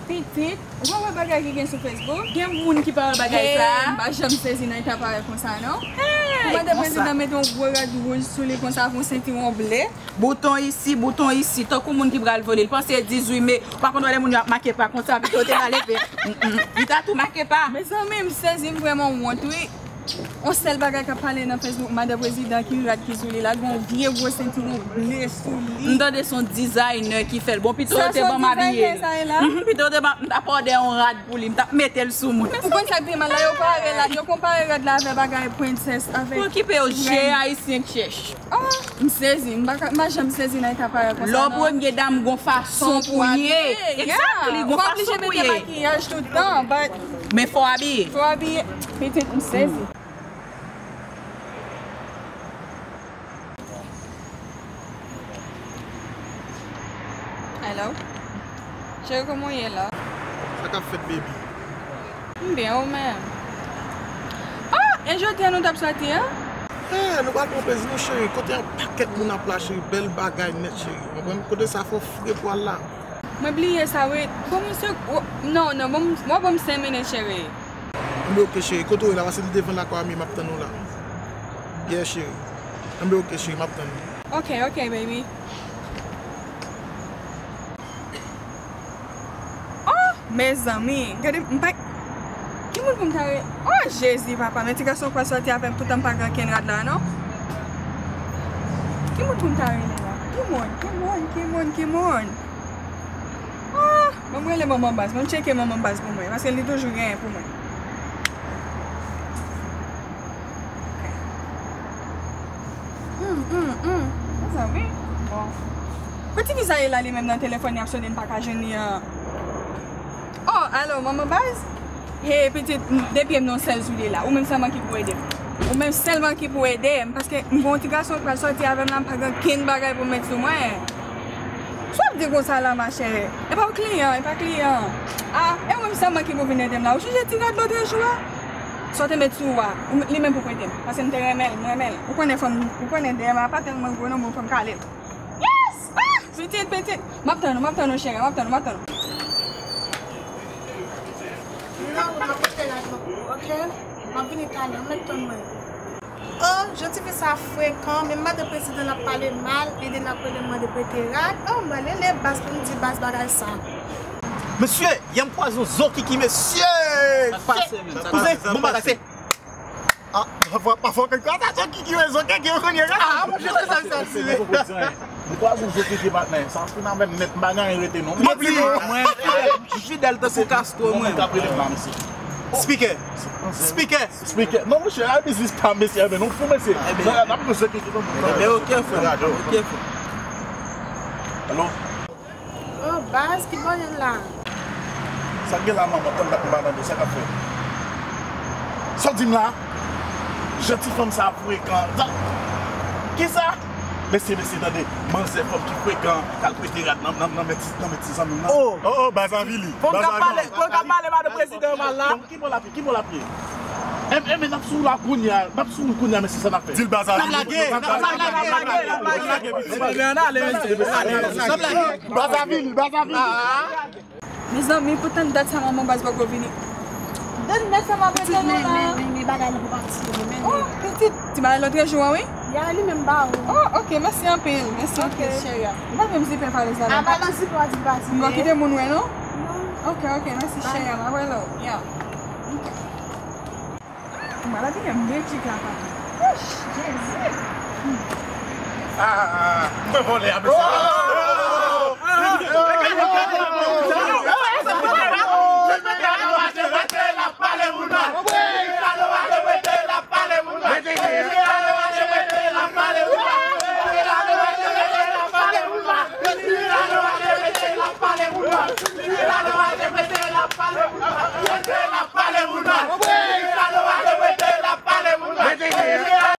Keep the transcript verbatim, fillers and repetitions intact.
Pitit, ou pa wè bagay ki gen sou Facebook? Gen moun ki pa wè bagay sa a? M pa janm sezi nan eta parèy konsa, non. Ou mande prezidan mete yon gwo rad wouj sou li konsa avèk yon sentiwon ble. Bouton isi, bouton isi, tankou moun ki pral vole. Li panse e dizuit me. Ou pa konn wè lè moun yo ap make pa konsa, pito te ba leve. Mm, mm. Li ta tou make pa. Mezanmi, m sezi, m vrèman wont, wi. On sèl bagay k ap pale nan Facebook, madan prezidan ki rad ki sou li la, gen yon vye gwo sentiwon ble sou li. M tande se yon dizayinè ki fè l. Bon, pito yo te ban m abiye l. Mhm, pito yo te ban m, m t ap òdè yon rad pou li, m t ap mete l sou mwen. Ou konn sa k pi mal la, yo konpare rad, yo konpare rad la avè bagay prensès, avè... Okipe yo, je ayisyen k chèch. Ah, m sezi, m pa ka, m pa janm sezi nan eta parèy konsa, non. Lè w premye dam, gon fason pou ye. Exactly, gon fason pou ye. Ou pa oblije mete makiyaj tout tan, but... Men fò abiye. Fò abiye. Pitit, m sezi. Hello? Cheri, kòman w ye la? Sa k ap fèt, baby? M byen, ou menm? Ah, e jodi a nou t ap sòti, an? Eh, nou pral pran plezi nou, cheri. Kote yon pakèt moun ap la, cheri. Bèl bagay nèt, cheri. Konprann? Kote sa fò fre pwal la. Mwen bliye sa, wi. Ban m yon sek-, w-, non, non, ban m, w ap ban m senk minit, cheri. Anben, oke, cheri. Kote w ye la? Pase li devan lakay a, m ap tann ou la. Yeah, cheri. Anben, oke, cheri, m ap tann ou. Oke, oke, baby. Oh, mezanmi, gade, m pa... Ki moun pou m ta rele? Oh, Jezi, papa, men ti gason pral sòti avè m, poutan m pa gen kenn rad la, non? Ki moun pou m ta rele la? Ki moun? Ki moun? Ki moun? Ki moun? Ah, ban m rele manman baz, ban m tcheke manman baz pou mwen, paske li toujou genyen pou mwen. Hmm, hmm, hmm. Mezanmi. Bon. Kote ti fi sa ye la li menm nan telefòn li ap sonnen m pa ka jwenn li an? Oh, alo, manman baz? Hey, pitit, m, de pye m nan sèl soulye la. Ou menm sèlman ki pou ede m. Ou menm sèlman ki pou ede m, paske m gen yon ti gason k pral sòti avè m la, m pa gen kenn bagay pou m met sou mwen. Sa w ap di konsa la, machè? E pa w kliyan, e pa kliyan. Ah, e ou menm sèlman ki pou vin ede m la. Ou sonje ti rad lòt jou a? Sa w te met sou ou a, ou, li menm pou prete m. Paske m te renmen l, m renmen l. Ou konnen fanm, ou konnen D M a pa tèlman gwo non, men fanm kale l. Yes! Ah! Pitit, pitit. M ap tann ou, m ap tann ou, cheri, m ap tann ou, m ap tann ou. Non, m ap rete la, oke? M ap vini talè, ou mèt tann mwen. Oh, jan tifi sa frekan, menm madan prezidan l ap pale mal, li di l ap rele m mande prete rad. Oh, m prale rele baz pou m di baz bagay sa. Mesye, yè m kwaze yon zo kiki, mesye! Sa k pase menm? Sa k pase? Bon bagay, se... Ah, pafwa, pafwa, kèk sa zo kiki, zo kiki, yo konn ye la. Ah, monchè, se sa, se sa, se sa. M kwaze yon zo kiki, patnè. Sa fin avè m nèt, m pa gen anyen rete non. Mwen, m fidèl tankou Castro, mwen. Yon moun k ap rele m la, mesye. Speaker. Speaker. Speaker. Non, mesye, a biznis pa, mesye, men nou fou, mesye. Ebyen. Nan, n ap pran zo kiki, non. Ebyen, oke, frè. Oke, frè. Alo? Oh, baz, ki bò ye la? Sa k gen la, manman, tann dat m pa tande, sa k ap fèt? Sa w di m la? Jan ti fanm sa ap frekan. Sa, kisa? Mesye, mesye, tande, manzè fanm ki frekan, k al prete rad nan, nan, nan men ti, nan men ti zanmi m nan. Oh! Oh, oh, baz avili. Fò w ka pale, fò w ka pale madan prezidan mal la. Ki bò l ap ye? Ki bò l ap ye? Em, em, n ap sou la kounye a, n ap sou kounye a, men se sa n ap fè. Di l baz avili. N ap lage, n ap lage, n ap lage, n ap lage. N ap lage. Baz avili, baz avili. Mezanmi, pou tann dat sa manman baz poko vini. Tann dat sa m ap rete nou la. Men, men, men, men bagay la pou pati, men, men. Oh, pitit, ti bagay lòt jou an, wi. Ya, li menm ba ou. Oh, oke, mèsi anpil. Mèsi anpil, cheri. M pa menm zipe pale sa la. A, pa nan zipe w a di pa zipe. M pa kite moun wè, non? Non. Oke, oke, mèsi, cheri. M ap wè lò. Ya. Oke. Maladi gen medjik la, papa. Ouch, Jezi. Ah, ah, ah. Mwen vòlè a, mesye.